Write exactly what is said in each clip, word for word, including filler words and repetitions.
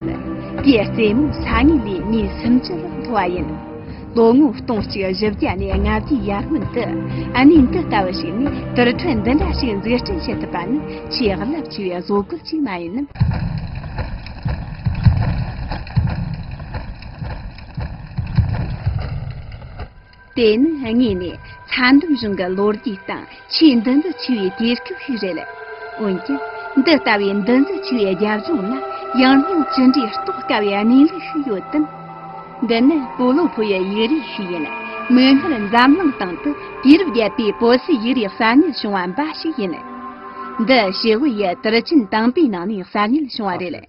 དེའི་རྩེ་མོ་ས་ངོས་ལས་མི་སུམ་ཅུ་ལྷག་མཐོ་བ་ཡིན། ལོ་ངོ་སྟོང་གཅིག་བཞི་བརྒྱ་ནས་ལྔ་བརྒྱའི་ཡར་སྔོན་དུ་གནས་འདི་ལྟ་བུ་ཞིག་ནས་དུར་ཁྲོད་འདི་འདྲ་ཞིག་འཛུགས་སྐྲུན་བྱེད་ཐུབ་པ་ནི་ཆེས་རླབས་ཆེ་བའི་བཟོ་བཀོད་ཅིག་མ་ཡིན་ནམ། དེ་ནི་དངོས་ནས་ཚྭ་འདམ་གཞུང་གི་ལོ་རྒྱུས་སྟེང་ཆེས་འདུ་འཛི་ཆེ་བའི་དུས་སྐབས་ཤིག་རེད། འོན་ཀྱང་། འདི་ལྟ་བུའི་འདུ་འཛི་ཆེ་བའི་རྒྱབ་ལྗོངས་ལ་ཡང་སྙིང་ཅི་འདྲའི་རྟོགས་དཀའ་བའི་གནས་ལུགས་ཤིག་ཡོད་དམ། འདི་ནི་པོ་ལོ་ཕོ་ཡི་ཡིག་རིགས་ཤིག་ཡིན། མིག་སྔར་འཛམ་གླིང་སྟེང་དུ་དུས་རབས་བརྒྱད་པའི་པོ་སི་ཡིག་རིགས་གསར་རྙེད་བྱུང་བ་འབའ་ཞིག་ཡིན། འདི་ཞི་ཝི་ཡི་དུར་ཆེན་དང་པོའི་ནང་ནས་གསར་རྙེད་བྱུང་བ་རེད།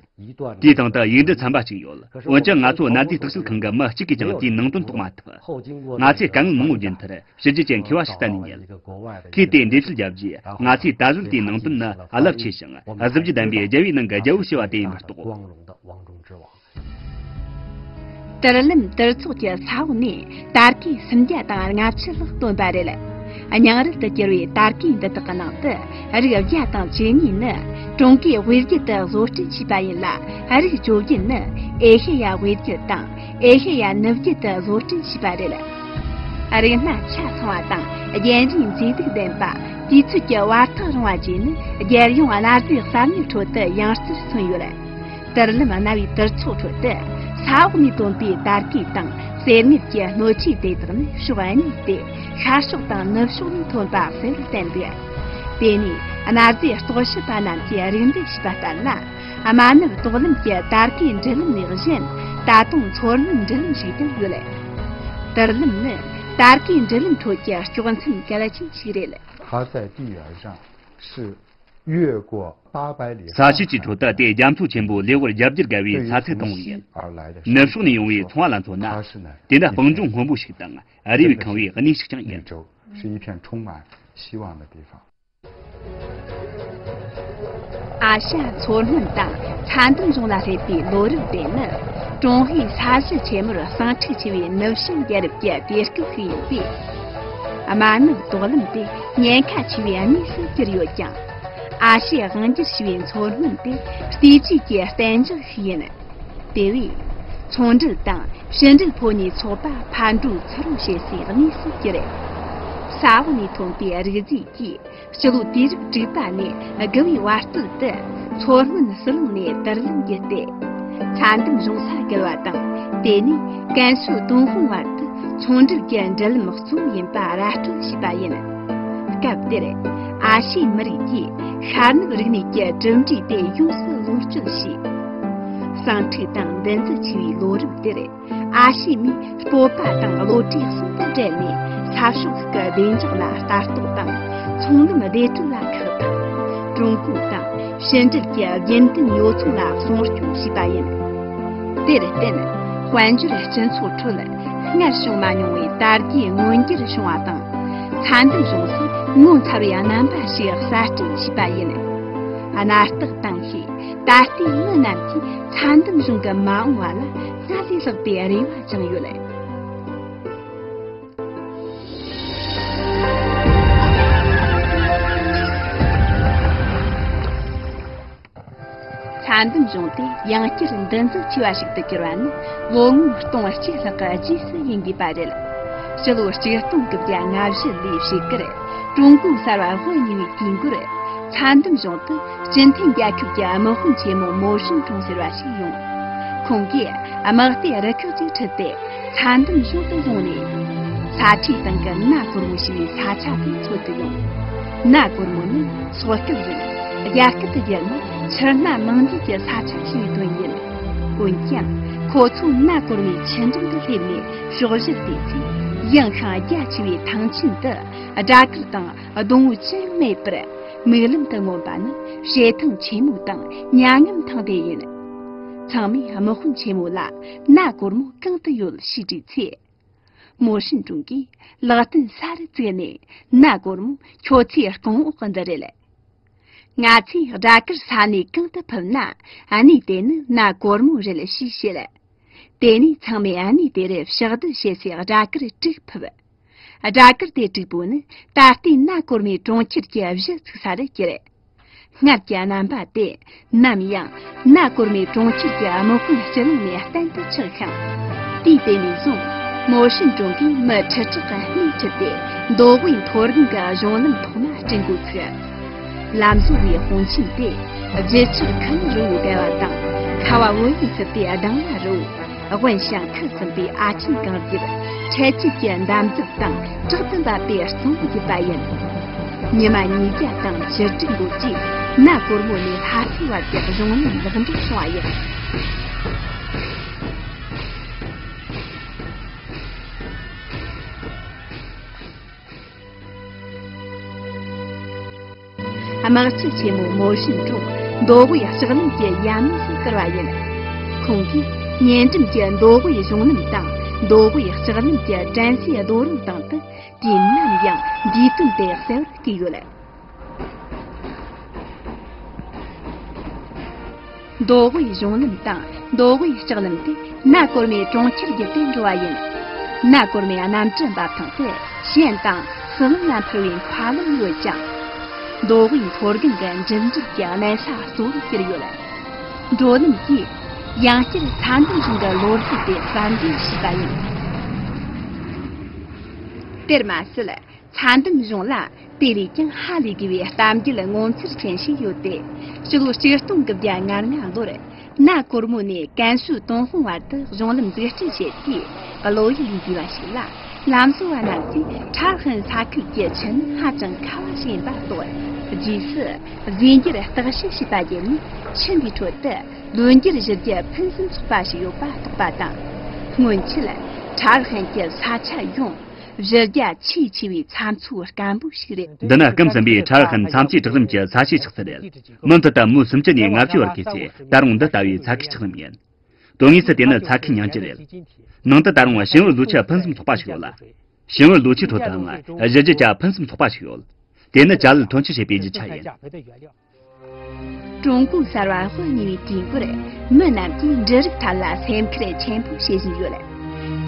དེའི་སྟེང་དུ་ཡིག་འབྲུ་ཚན་པ་གཅིག་ཡོད། འོན་ཀྱང་ང་ཚོ་གནའ་རྫས་བརྟག་དཔྱད་ཁང་གི་མི་གཅིག་གིས་ཀྱང་དེའི་ནང་དོན་རྟོགས་མ་ཐུབ། ང་ཚོས་དཀའ་ངལ་མང་བོ་བརྒྱུད་མཐར་ཕྱི་རྒྱལ་གྱི་མཁས་པ་ཞིག་བསྟེན་ནས་ཉན། ཁོས་དེ་འགྲེལ་བཤད་བརྒྱབ་རྗེས། ང་ཚོས་ད་གཟོད་དེའི་ནང་དོན་ནི་རླབས་ཆེ་ཞིང་གཟི་བརྗིད་ལྡན་པའི་རྒྱལ་བའི་ནང་གི་རྒྱལ་པོ་ཞེས་པ་དེ་ཡིན་པར་རྟོགས། དུར་ལམ་དུར་ཚོགས་ཀྱི་ས་འོག་ནས་དར་གོས་སུམ་བརྒྱ་དང་ལྔ་བཅུ་ལྷག་བཏོན་པ་རེད། རྙིང་རུལ་དུ་གྱུར་བའི་དར་གོས་འདི་དག་གི་ནང་དུ་རིགས་བརྒྱ་དང་བཅུ་གཉིས་ནི་ཀྲུང་གོའི་དབུས་རྒྱུད་དུ་བཟོ་སྐྲུན་བྱས་པ་ཡིན་ལ། རིགས་བཅོ་བརྒྱད་ནི་ཨེ་ཤེ་ཡ་དབུས་རྒྱུད་དང་ཨེ་ཤེ་ཡ་ནུབ་རྒྱུད་དུ་བཟོ་སྐྲུན་བྱས་པ་རེད། རིགས་སྣ་ཆ་ཚང་བ་དང་རྒྱན་རིས་མཛེས་སྡུག་ལྡན་པ། དུས་ཚོད་ཀྱི་བར་ཐག་རིང་བ་བཅས་ནི་རྒྱལ་ཡོངས་གནའ་རྫས་གསར་རྙེད་ཁྲོད་དུ་ཡང་རྩེར་སོན་ཡོད། དུར་ལམ་གནའ་བོའི་དུར་ཚོགས་ཁྲོད་དུ་ས་འོག་ནས་ཐོན་པའི་དར་གོས་དང་གསེར་དངུལ་གྱི་སྣོད་ཆས་དེ་དག་ནི་ཕྱོགས་གཉིས་ཏེ། ཤར་ཕྱོགས་དང་ནུབ་ཕྱོགས་ནས་ཐོན་པ་གསལ་བར་བསྟན་འདུག། དེ་ནས་གནའ་རྫས་རྟོག་ཞིབ་པ་རྣམས་ཀྱིས་རིགས་འགྲེ་ཞུས་པ་ལྟར་ན། རྨ་ནུབ་ཏོག་ལམ་གྱི་དར་གོས་འགྲུལ་ལམ་ལས་གཞན། ད་དུང་མཚོ་སྣོད་འགྲུལ་ལམ་ཞིག་ཀྱང་ཡོད། དུར་ལམ་ནི་དར་གོས་འགྲུལ་ལམ་ཁྲོད་ཀྱི་དཀྱོག་མཚམས་གལ་ཆེན་ཞིག་རེད། 它在地缘上是越过八百里 ས་ཆའི་ཁྲོད་དུ་དེ་རྒྱ་མཚོ་ཆེན་པོ་ལེ་དབར་བརྒྱད་བརྒྱ་བརྒལ་བའི་ས་ཚིགས་དང་པོ་ཡིན། ནུབ་ཕྱོགས་ནས་ཡོང་བའི་ཚོང་བ་ལ་མཚོན་ན། དེ་འདྲ་སྤང་ལྗོངས་སྔོན་པོ་ཞིག་དང་རི་བས་ཁེངས་པའི་གནས་ཤིག་ཀྱང་ཡིན། 是一片充满希望的地方。 ཨ་ཤ་མཚོ་སྔོན་དང་ཚྭ་འདམ་གཞུང་ལ་སླེབས་པའི་ལོ་རབས་དེ་ནི་ཀྲུང་ཧྭའི་ས་གཞི་ཆེན་མོར་ཟིང་འཁྲུག་ཆེ་བའི་ནུབ་བྱང་རྒྱལ་རབས་ཀྱི་དུས་སྐབས་ཤིག་ཡིན་པས། རྨ་ནུབ་ཏོག་ལམ་དེ་ཉེན་ཁ་ཆེ་བའི་གནས་སུ་གྱུར་ཡོད་ཀྱང་། ཨ་ཤེ་དབང་སྒྱུར་བྱས་པའི་མཚོ་སྔོན་དེ་བལྟས་བཅོས་ཀྱི་གཏན་འཇགས་ཤིག་ཡིན། དེ་བས། ཚོང་འབྲེལ་དང་ཕྱི་འབྲེལ་ཕོ་ཉའི་ཚོགས་པ་ཕར་འགྲོ་ཚུར་འགྲོ་བྱེད་སའི་གནས་སུ་གྱུར། ས་འོག་ནས་ཐོན་པའི་རིགས་རྫས་ཀྱིས། སྤྱི་ལོ་དུས་རབས་དྲུག་པ་ནས་དགུ་བའི་བར་དུ་དུ་མཚོ་སྔོན་ཟི་ལིང་ནས་དུར་ལམ་བརྒྱུད་དེ། ཚྭ་འདམ་གཞུང་ས་བརྒལ་བ་དང་། དེ་ནས་ཀན་སུའུ་ཏུན་ཧོང་བར་དུ་ཚོང་འབྲེལ་གྱི་འབྲེལ་ལམ་གཙོ་བོ་ཡིན་པ་ར་སྤྲོད་བྱས་པ་ཡིན། སྐབས་དེར་ཨ་ཤེའི་མི་རིགས་ཀྱིས་ཤར་ནུབ་རིག་གནས་ཀྱི་གྲུབ་འབྲས་དེ་ཡོངས་སུ་ལོངས་སྤྱོད་བྱས། ཟིང་འཁྲུག་དང་འདུ་འཛི་ཆེ་བའི་ལོ་རབས་དེར། ཨ་ཤེ་མིས་སྤོབས་པ་དང་བློ་གྲོས་གསུམ་དུ་སྦྲེལ་ནས་ས་ཕྱོགས་ཤིག་གི་བདེ་འཇགས་ལ་ལྟ་རྟོག་དང་ཚོང་ལམ་བདེ་སྒྲིག་ལ་ཁག་དང་། ཀྲུང་གོ་དང་ཕྱི་འབྲེལ་གྱི་རྒྱུན་ལྡན་ཉོ་ཚོང་ལ་སྲུང་སྐྱོང་བྱས་པ་ཡིན། དེར་བརྟེན། དཔལ་འབྱོར་སྤྱི་ཚོགས་ཁྲོད་སྔར་བྱུང་མ་མྱོང་བའི་དར་རྒྱས་མངོན་འགྱུར་བྱུང་བ་དང་། ཚྭ་འདམ་གཞུང་སུ་ངོ་མཚར་བའི་རྣམ་པ་ཞིག་གསར་སྐྲུན་བྱས་པ་ཡིན། རྣ་རྟགས་དང་ཤེས། ད་ལྟའི་མི་རྣམས་ཀྱིས་ཚྭ་འདམ་གཞུང་གི་མ་འོངས་པ་ལ་སྔར་ལས་ལྷག་པའི་རེ་བ་བཅངས་ཡོད། ཚྭ་འདམ་གཞུང་དེ་ཡང་བསྐྱར་འདུ་འཛི་ཆེ་བ་ཞིག་ཏུ་གྱུར་བ་ནི་ལོ་ངོ་སྟོང་གཅིག་ལྷག་གི་རྗེས་སུ་ཡིན་དགོས་པ་རེད། སྤྱི་ལོ་གཅིག་སྟོང་དགུ་བརྒྱ་ལྔ་བཞི་ལོའི་ཕྱེད་ཀར་ཀྲུང་གོའི་གསར་བ་དབུ་བརྙེས་པའི་དུས་འགོར་ཚྭ་འདམ་གཞུང་དུ། སྤྱི་མཐུན་རྒྱལ་ཁབ་ཀྱི་དམག་དཔོན་ཆེན་མོ་མོ་ཧྲིན་ཀྲུང་ཟེར་བ་ཞིག་ཡོང་། ཁོང་གིས་དམག་སྡེ་རུ་ཁག་ཅིག་ཁྲིད་དེ་ཚྭ་འདམ་གཞུང་དུ་ཡོང་ནས། ས་ཁྲའི་སྟེང་གི་གནའ་གོར་མོ་ཞེས་པའི་ས་ཆ་དེ་འཚོལ་དུ་ཡོང་། གནའ་གོར་མོ་ནི་སོག་སྐབས་ཡིན། རྒྱ་སྐད་དུ་བསྒྱུར་ན་ཆུ་སྣ་མང་འདུས་ཀྱི་ས་ཆ་ཞེས་པའི་དོན་ཡིན། འོན་ཀྱང་ཁོ་ཚོས་གནའ་གོར་མོའི་ཆུ་འགྲམ་དུ་སླེབས་ནས་ཕྱོགས་བཞིར་བལྟས་ཚེ། ཡངས་ཤིང་རྒྱ་ཆེ་བའི་ཐང་ཆེན་དུ་སྦྲ་གུར་དང་། སྡོང་བོ་ཅི་ཡང་མེད་པར། མིག་ལམ་དུ་མངོན་པ་ནི་བྱེ་ཐང་ཆེན་མོ་དང་མྱ་ངམ་ཐང་དེ་ཡིན། ཚང་མས་དམག་དཔོན་ཆེན་མོ་ལ་གནའ་གོར་མོ་གང་དུ་ཡོད་ཞེས་དྲིས་ཚེ། མོ་ཧྲིན་ཀྲུང་གིས་ལག་རྟེན་ས་རུ་བཙུགས་ནས། གནའ་གོར་མོ་ཁྱོད་ཚོའི་རྐང་འོག་འདི་རེད། ང་ཚོས་སྦྲ་གུར་ས་ནས་གང་དུ་ཕུབ་ན། གནས་དེ་ནི་གནའ་གོར་མོ་རེད་ཞེས་བཤད། དེ་ནས་ཚང་མས་གནས་དེར་ཕྱག་སྡོད་བྱེད་སའི་སྦྲ་གུར་དྲུག་ཕུབ། སྦྲ་གུར་དེ་དྲུག་པོ་ནི་ད་ལྟའི་གནའ་གོར་མོའི་གྲོང་ཁྱེར་གྱི་གཞི་བཙུགས་ས་རུ་གྱུར། སྔར་གྱི་རྣམ་པ་དེ་ནམ་ཡང་ན་གོར་མོའི་གྲོང་ཁྱེར་གྱི་དམག་དཔོན་སྤྱི་གླིང་ནས་གཏན་དུ་ཆགས་ཤིང་། དུས་དེ་ནས་བཟུང་མོ་ཧྲིན་ཀྲུང་གིས་མི་ཁྲི་ཕྲག་གི་སྣེ་ཁྲིད་དེ་མདོ་དབུས་མཐོ་སྒང་གི་གཞུང་ལམ་ཐོག་མ་བསྐྲུན་འགོ་ཚུགས། ལམ་བཟོ་བའི་དཔུང་ཆེན་དེ་བརྗིད་ཆགས་ཁུ་ནུ་རི་བོ་བརྒལ་བ་དང་། ཁ་བ་བོད་ཡུལ་ཚུད་པའི་གདང་ལ་རི་བོ། དབོན་ཞང་ཁུ་སིམ་པའི་ཨ་ཆེན་གངས་རྒྱབ། འཕྲེད་གཅོད་ཀྱི་འདམ་རྫབ་དང་དྲག་ཏུ་འབབ་པའི་གཙང་བོ་བརྒྱུད་པ་ཡིན། ཉི་མ་ཉིས་བརྒྱ་དང་བཅུ་དྲུག་འགོར་རྗེས་ན་གོར་མོ་ནས་ལྷ་ས་བར་གྱི་གཞུང་ལམ་ལེགས་འགྲུབ་བྱུང་བ་ཡིན། དམག་སྤྱི་ཆེན་མོ་མོ་ཧྲིན་ཀྲུང་མདོ་དབུས་ལྕགས་ལམ་གྱི་ཡབ་མེས་སུ་བཀུར་བ་ཡིན། ཁོང་གིས་ཉེ་འགྲམ་གྱི་མདོ་དབུས་གཞུང་ལམ་དང་མདོ་དབུས་ལྕགས་ལམ་གྱི་ཀྲན་སི་རྡོ་རིང་སྟེང་དུ་དུས་ནམ་ཡང་འདས་དོན་དེ་གསལ་བོར་བཀོད་ཡོད། མདོ་དབུས་གཞུང་ལམ་དང་མདོ་དབུས་ལྕགས་ལམ་དེ་ན་གོར་མོའི་གྲོང་ཁྱེར་བརྒྱུད་དེ་འགྲོ་བ་ཡིན། ན་གོར་མོའི་གནམ་གྲུ་འབབ་ཐང་དེ་ཞན་དང་སི་ལིང་ལ་འཕུར་བའི་མཁའ་ལམ་ཡོད་ཅིང་། མདོ་དབུས་མཐོ་སྒང་གི་འགྲིམ་འགྲུལ་གྱི་གནམ་ས་གཙོ་བོར་གྱུར་ཡོད། འགྲོ་ལམ་གྱིས་ཡང་བསྐྱར་ཚྭ་འདམ་གཞུང་གི་ལོ་རྒྱུས་དེ་གསར་འདོན་བྱས་པ་ཡིན། དེར་མ་ཟད། ཚྭ་འདམ་གཞུང་ལ་དེ་ལས་ཀྱང་ཧ་ལས་དགོས་པའི་གཏམ་རྒྱུད་ངོ་མཚར་ཅན་ཞིག་ཡོད་དེ། ཕྱི་ལོ་ཆིག་སྟོང་དགུ་བརྒྱ་ང་ལྔ་ལོར་ན་གོར་མོ་ནས་ཀན་སུའུ་ཏུན་ཧོང་བར་དུ་གཞུང་ལམ་འཛུགས་སྐྲུན་བྱེད་དུས་བློ་ཡུལ་ལས་འདས་པ་ཞིག་ལ། ལམ་བཟོ་བ་རྣམས་ཀྱིས་ཁྲ་ཧན་ས་ཁུལ་གྱི་ཆུ་ནི་ཧ་ཅང་ཁ་བ་ཞན་པ་རྟོགས། རྗེས་སུ་རྫས་འགྱུར་བརྟག་ཞིབ་བྱས་པ་བརྒྱུད་ནས་ཆུ་འདིའི་ཁྲོད་དུ་ལོ་འགྱུར་བཞི་བརྒྱ་ཕུན་སུམ་ཚོགས་པ་ཞིག་ཡོད་པ་རྟོགས་པ་དང་། སྔོན་ཆད་ཁྲ་ཧན་གྱི་ས་ཆ་ཡོངས། གཞི་རྒྱ་ཆེས་ཆེ་བའི་ཚྭ་མཚོའི་སྐམ་པོ་ཞིག་རེད། འདི་ནི་སྐམ་ཟིན་པའི་ཁྲ་ཧན་ཚྭ་མཚོའི་བྲག་རིམ་གྱི་ས་ཆའི་ཆགས་ཚུལ་རེད། མུ་མཐུད་དུ་མུའུ་སུམ་ཅུ་ནས་ལྔ་བཅུ་བར་བརྒལ་ཚེ་ད་རུང་འདི་ལྟ་བུའི་ཚྭ་ཁའི་ཆགས་རིམ་ཡིན། དོན་དངོས་སུ་དེ་ནི་ཚྭ་ཁའི་ཉིང་བཅུད་རེད། ནང་དུ་ད་རུང་ཕྱི་བོར་ལོ་ཆུ་ཕུན་སུམ་ཚོགས་པ་ཞིག་ཡོད་ལ། ཕྱི་བོར་ལོ་ཆུའི་ཁྲོད་དུའང་གཞི་རྒྱུ་ཇ་ཕུན་སུམ་ཚོགས་པ་ཞིག་ཡོད། དེ་ནི་ཅ་ལག་ཐོན་སྐྱེད་བྱེད་པའི་རྒྱུ་ཆ་ཡིན། ཀྲུང་གོའི་གསར་བ་དབུ་བརྙེས་པའི་དུས་འགོར་མི་རྣམས་ཀྱིས་འབྲུ་རིགས་ཐད་ལ་སེམས་ཁུར་ཆེན་པོ་བྱེད་བཞིན་ཡོད།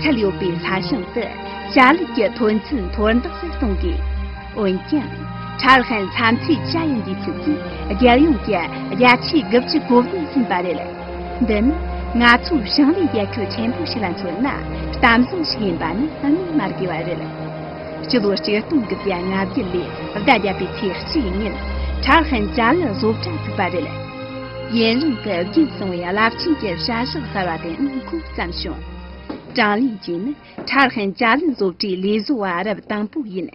ཚད་ཡོད་པའི་ས་ཞིང་དུ་ཅ་ལག་གི་ཐོན་ཚད་མཐོར་འདེགས་སུ་གཏོང་དགོས། འོན་ཀྱང་། ཁྲ་ཧན་ཚྭ་མཚོའི་ཇ་ཡི་འདུས་ཚད་ཀྱིས་རྒྱལ་ཡོངས་ཀྱི་བརྒྱ་ཆའི་དགུ་བཅུ་གོ་བདུན་ཟིན་པ་རེད། འདི་ནི་ང་ཚོའི་ཞིང་ལས་རྒྱལ་ཁབ་ཆེན་པོ་ཞིག་ལ་མཚོན་ན་གཏམ་བཟང་ཞིག་ཡིན་པ་ནི་སྨོས་མ་དགོས་པ་རེད། སྤྱི་ལོ་ཆིག་སྟོང་དགུ་བརྒྱ་ང་བརྒྱད་ལོའི་ཟླ་བརྒྱད་པའི་ཚེས་གཅིག་ཉིན་ཁྲ་ཧན་ཅ་ལི་བཟོ་གྲྭ་བཙུགས་པ་རེད། ཡུན་རིང་དུ་རྒྱུན་སོང་བའི་རླབས་ཆེན་གྱི་བྱ་གཞག་གསར་བ་དེ་ནི་འགོ་བརྩམས་བྱུང་། ཀྲང་ལིན་ཅི་ནི་ཁྲ་ཧན་ཅ་ལི་བཟོ་གྲྭའི་ལས་བཟོ་བ་རབ་དང་པོ་ཡིན།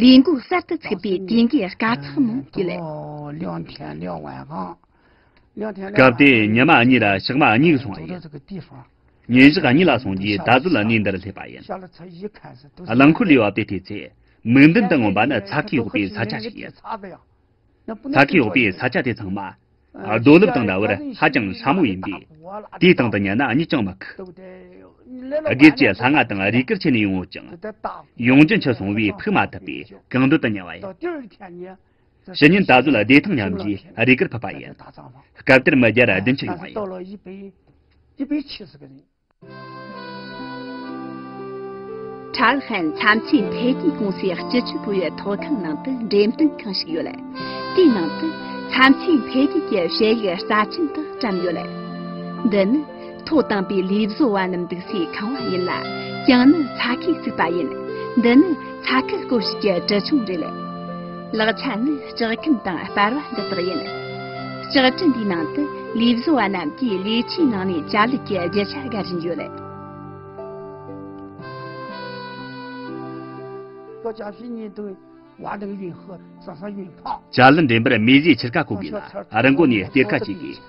ལས་འགོ་གསར་དུ་ཚུགས་པའི་དུས་འགོའི་དཀའ་ཚེགས་མང་པོ་ཡོད། 两天两晚上， སྐབས་དེར་ཉི་མ་གཉིས་ར་ཞག་མ་གཉིས་སོང་བ་ཡིན། ཉིན་ཞག་གཉིས་ལ་སོང་རྗེས་ད་གཟོད་གནས་འདིར་སླེབས་པ་ཡིན། རླངས་འཁོར་ལས་བབས་ཏེ་བལྟས་ཚེ། མིག་མདུན་དུ་མངོན་པ་ནི་ཚྭ་ཁའི་འོག་པའི་ས་ཆ་ཞིག་ཡིན། ཚྭ་ཁའི་འོག་པའི་ས་ཆ་དེ་ཚང་མ་རྡོ་ལེབ་དང་འདྲ་བར་ཧ་ཅང་སྲ་མོ་ཡིན་པས། དེའི་སྟེང་དུ་ཉལ་ན་གཉིད་ཀྱང་མི་ཁུག་སྒེར་གྱི་ལྷ་ང་དང་རུས་སྐལ་ཆེ་ནས་ཡོང་ཡོད་ཀྱང་། ཡོང་རྒྱུ་འཆི་སོང་བས་ཕུག་མ་ཐུབ་པས་གང་འདོད་དུ་ཉལ་བ་ཡིན། ཕྱི་ཉིན་ད་གཟོད་བདེ་ཐང་མཉམ་རྗེས་རུས་སྐལ་ཕུད་པ་ཡིན། སྐབས་དེར་མི་བརྒྱ་ར་བདུན་ཅུ་ཡོང་བ་ཡིན། ཁྲ་ཧན་ཚྭ་མཚོའི་འཕེལ་རྒྱས་ཀུང་སིའི་སྤྱི་སྤྱོད་པུའུ་ཡི་ཐོག་ཁང་ནང་དུ་འགྲེམས་སྟོན་ཁང་ཞིག་ཡོད། དེའི་ནང་དུ་ཚྭ་མཚོའི་འཕེལ་རྒྱས་ཀྱི་དཔྱད་ཡིག་རྩ་ཆེན་དག་བཀྲམ་ཡོད། འདི་ནི་ཐོག་དང་པོའི་ལས་བཟོ་བ་རྣམས་འདུག་སའི་ཁང་བ་ཡིན་ལ། གྱང་ནི་ཚྭ་ཁས་བཙུགས་པ་ཡིན། འདི་ནི་ཚྭ་ཁུ་བརྐོ་བྱེད་ཀྱི་གྲུ་ཆུང་རེད། ལག་ཆ་ནི་ལྕགས་ཁེམ་དང་སྤར་བ་འདི་དག་ཡིན། ལྕགས་གྲུ་འདིའི་ནང་དུ་ལས་བཟོ་བ་རྣམས་ཀྱིས་ལས་ཆའི་ནང་ནས་ཅ་ལག་གི་རྒྱུ་ཆ་བརྒལ་བཞིན་ཡོད། 各家庭里都挖这个运河，上上运炮。 ཅ་ལག་འདྲེན་པར་མེ་བཟོས་ཕྱིར་ཁ་བརྐོ་དགོས་ལ། རི་མགོ་ནས་གཏེར་ཁ་བྱེད་དགོས།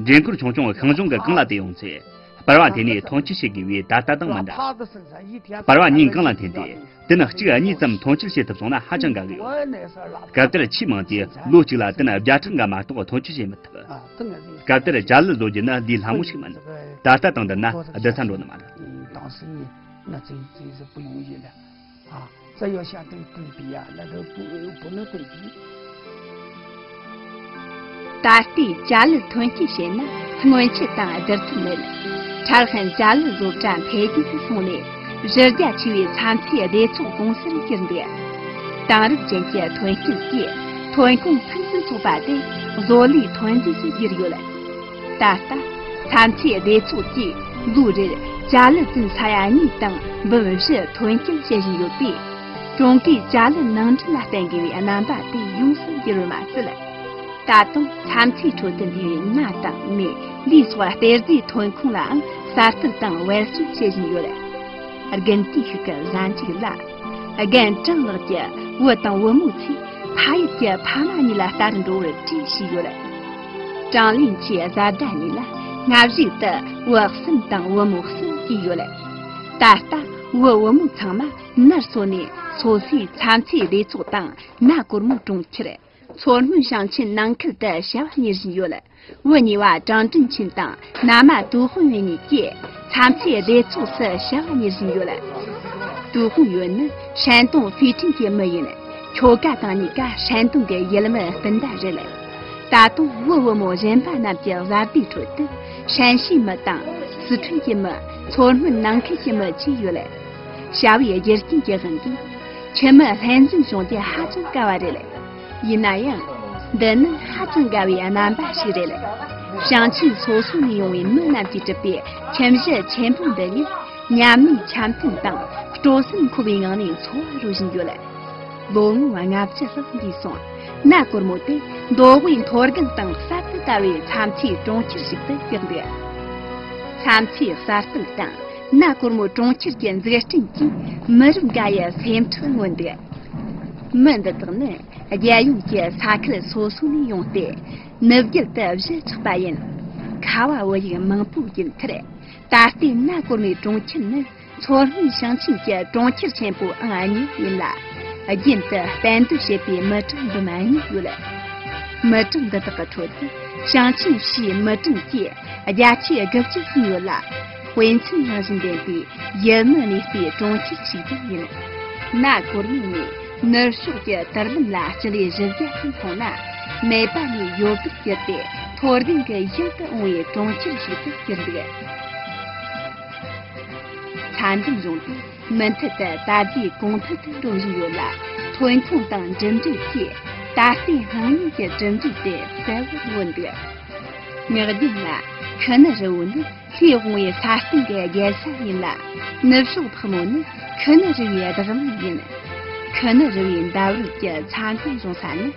འདྲེན་འཁོར་ཆུང་ཆུང་ཤིང་གཞོང་གི་སྒང་ལ་དེད་ཡོང་ཚེ། སྤར་བ་འཐེན་ནས་ཐོན་སྐྱེད་བྱེད་དགོས་པས་ད་ལྟ་དང་མི་འདྲ། སྤར་བ་གཉིས་སྒང་ལ་འཐེན་ཏེ། ཏིན་གཅིག་གཉིས་ཙམ་ཐོན་སྐྱེད་བྱེད་ཐུབ་སོང་ན་ཧ་ཅང་དགའ་གི་ཡོད། སྐབས་དེར་ཆེས་མང་དེ་ལོ་གཅིག་ལ་ཏིན་བརྒྱ་ཕྲག་འགའ་མ་གཏོགས་ཐོན་སྐྱེད་བྱེད་མི་ཐུབ། སྐབས་དེར་ཅ་ལག་བཟོ་རྒྱུ་ནི་ལས་སླ་མོ་ཞིག་མིན། ད་ལྟ་དང་བསྡུར་ན་སྡུག་ས་འགྲོ་ནི་མ་རེད། 当时呢，那真真是不容易了啊！这要想对对比啊，那都不不能对比。 ད་ལྟའི་ཅ་ལག་ཐོན་སྐྱེད་བྱས་ན་སྔོན་ཆད་དང་བསྡུར་ཐབས་མེད། ཁྲ་ཧན་ཅ་ལག་བཟོ་གྲྭ་འཕེལ་རྒྱས་སུ་སོང་ནས་གཞི་རྒྱ་ཆེ་བའི་ཚྭ་མཚོའི་སྡེ་ཚོགས་ཀུང་སིར་གྱུར་འདུག་དེང་རབས་ཅན་གྱི་ཐོན་སྐྱེད་ཀྱིས་ ཐོན་ཁུངས་ཕུན་སུམ་ཚོགས་པ་དེ་བཟོ་ལས་ཐོན་རྫས་སུ་གྱུར་ཡོད། ད་ལྟ་ཚྭ་མཚེའི་སྡེ་ཚོགས་ཀྱིས་ལོ་རེར་ཅ་ལི་ཙམ་ས་ཡ་གཉིས་དང་འབུམ་བཞི་ཐོན་སྐྱེད་བྱེད་བཞིན་ཡོད་པས། ཀྲུང་གོས་ཅ་ལི་ནང་འདྲེན་ལ་བརྟེན་དགོས་པའི་རྣམ་པ་དེ་ཡོངས་སུ་འགྱུར་བ་མ་ཟད། ད་དུང་ཚྭ་མཚེའི་ཁྲོད་དུ་འདུས་པའི་ང་དང་མེ་ལུག་སོགས་གཏེར་རྫས་ཐོན་ཁུངས་ལའང་གསར་གཏོད་དང་བེད་སྤྱོད་བྱེད་བཞིན་ཡོད། དགུན་དུས་ཤིག་གི་གཟའ་མཇུག་ལ། རྒན་ཀྲང་ལགས་ཀྱིས་བུ་དང་བུ་མོའི་ཚེ་ཕ་ཡུལ་གྱི་ཕ་མ་གཉིས་ལ་ལྟ་རུ་འགྲོ་བར་གྲོས་བྱས་ཡོད། ཀྲང་ལིན་ཆིའི་བཟའ་ཟླ་གཉིས་ལ་སྔ་གཞུག་ཏུ་བུ་གསུམ་དང་བུ་མོ་གསུམ་སྐྱེས་ཡོད། ད་ལྟ་བུ་བུ་མོ་ཚང་མ་ནར་སོན་ནས་སོ་སོའི་ཚྭ་མཚེའི་སྡེ་ཚོགས་དང་། ན་གོར་མོ་གྲོང་ཁྱེར། མཚོ་སྔོན་ཞིང་ཆེན་ནང་ཁུལ་དུ་བྱ་བ་གཉེར་བཞིན་ཡོད། བུ་གཉིས་པ་ཀྲང་ཀྲིན་ཆིན་དང་མནའ་མ་ཏུའུ་ཧུང་ཡོན་གཉིས་ཀྱིས་ཚྭ་མཚེའི་སྡེ་ཚོགས་སུ་བྱ་བ་གཉེར་བཞིན་ཡོད། ཏུའུ་ཧུང་ཡོན་ནི་ཧྲན་ཏུང་ཧྥེ་ཁྲིན་གྱི་མི་ཡིན། ཁྱོ་ག་དང་གཉིས་ཀ་ཧྲན་ཏུང་གི་ཡུལ་མི་སྤུན་ཟླ་རེད། ད་དུང་བུ་བུ་མོ་གཞན་པ་རྣམས་ཀྱི་བཟའ་ཟླའི་ཁྲོད་དུ་ཧྲན་ཤིས་མི་དང་། སི་ཁྲོན་གྱི་མི། མཚོ་སྔོན་ནང་ཁུལ་གྱི་མི་བཅས་ཡོད། བྱ་བའི་རྒྱུ་རྐྱེན་གྱི་དབང་གིས་ཁྱིམ་མི་ལྷན་འཛོམས་བྱུང་རྒྱུ་ཧ་ཅང་དཀའ་བ་རེད། ཡིན་ན་ཡང་། འདི་ནི་ཧ་ཅང་དགའ་བའི་རྣམ་པ་ཞིག་རེད། ཞིང་ཆེན་སོ་སོ་ནས་ཡོང་བའི་མི་རྣམས་ཀྱིས་གྲུབ་པའི་ཁྱིམ་གཞི་ཆེན་པོ་འདི་ཉིད་མཉམ་མེད་འཆམ་མཐུན་དང་སྤྲོ་སེམས་འཁོལ་བའི་ངང་ནས་འཚོ་བ་རོལ་བཞིན་ཡོད། ལོ་ངོ་ལྔ་བཅུ་ལྷག་འདས་སོང་། ན་གོར་མོ་དེ་མདོ་དབུས་མཐོ་སྒང་དང་གསར་དུ་དར་བའི་ཚྭ་མཚེའི་གྲོང་ཁྱེར་ཞིག་ཏུ་གྱུར་འདུག། ཚྭ་མཚེའི་གསར་སྤེལ་དང་ན་གོར་མོ་གྲོང་ཁྱེར་གྱི་འཛུགས་སྐྲུན་གྱིས་མི་རབས་འགའ་ཡི་སེམས་ཁྲལ་མངོན་འདུག། མི་འདི་དག་ནི་རྒྱལ་ཡོངས་ཀྱི་ས་ཁུལ་སོ་སོ་ནས་ཡོང་སྟེ། ནུབ་རྒྱུད་དུ་གཞིས་ཆགས་པ་ཡིན། ཁ་བ་བུ་ཡུག་མང་པོ་ཡིན་ཁར། ད་ལྟའི་ན་གོར་མོའི་གྲོང་ཁྱེར་ནི། མཚོ་སྔོན་ཞིང་ཆེན་གྱི་གྲོང་ཁྱེར་ཆེན་པོ་ཨང་གཉིས་ཡིན་ལ། རྒྱུན་དུ་གཏན་སྡོད་བྱེད་པའི་མི་གྲངས་འབུམ་གཉིས་ཡོད། མི་གྲངས་འདི་དག་གི་ཁྲོད་དུ་ཞིང་ཆེན་ཕྱིའི་མི་གྲངས་ཀྱི་བརྒྱ་ཆའི་དགུ་བཅུ་ཙམ་ཡོད་ལ། དཔེ་མཚོན་རང་བཞིན་ལྡན་པའི་ཡུལ་མི་གནས་པའི་གྲོང་ཁྱེར་ཞིག་ཀྱང་ཡིན། ན་གོར་མོ་ནས་ནུབ་ཕྱོགས་ཀྱི་དར་ལམ་ལ་སྤྱི་ལེ་བཞི་བརྒྱ་ཙམ་སོང་ན། ནེ་པ་ལ་ཡུལ་གྲུ་བརྒྱུད་དེ་མཐོ་ལྡིང་གི་ཡུལ་དུ་འོང་བའི་གྲོང་ཁྱེར་ཞིག་ཏུ་གྱུར་འདུག། ཚྭ་འདམ་གཞུང་དེ་མུ་མཐུད་དུ་དར་རྒྱས་གོང་འཕེལ་དུ་འགྲོ་བཞིན་ཡོད་ལ། ཐོན་ཁུངས་དང་འགྲིམ་འགྲུལ་གྱིས་ད་ལྟའི་སྣང་བརྙན་གྱི་གྲུབ་འབྲས་དེ་གསལ་བོར་མངོན་འདུག། ངག་རྒྱུན་ལ། ཁུ་ནུ་རི་བོ་ནི་ལྷོས་འོང་བའི་ས་སྟེང་གི་རྒྱལ་ས་ཡིན་ལ། ནུབ་ཕྱོགས་ཕག་མོ་ནི་ཁུ་ནུ་རི་བོའི་བདག་དབང་ཡིན། ཁུ་ནུ་རི་བོའི་འདབས་རོལ་གྱི་ཚྭ་འདམ་གཞུང་ས་ནི།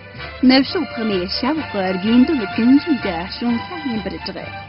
ནུབ་ཕྱོགས་ཕག་མོའི་བྱ་འོག་གི་དགོས་འདོད་ཀུན་འབྱུང་གི་བྱུང་ས་ཡིན་པར་གྲགས།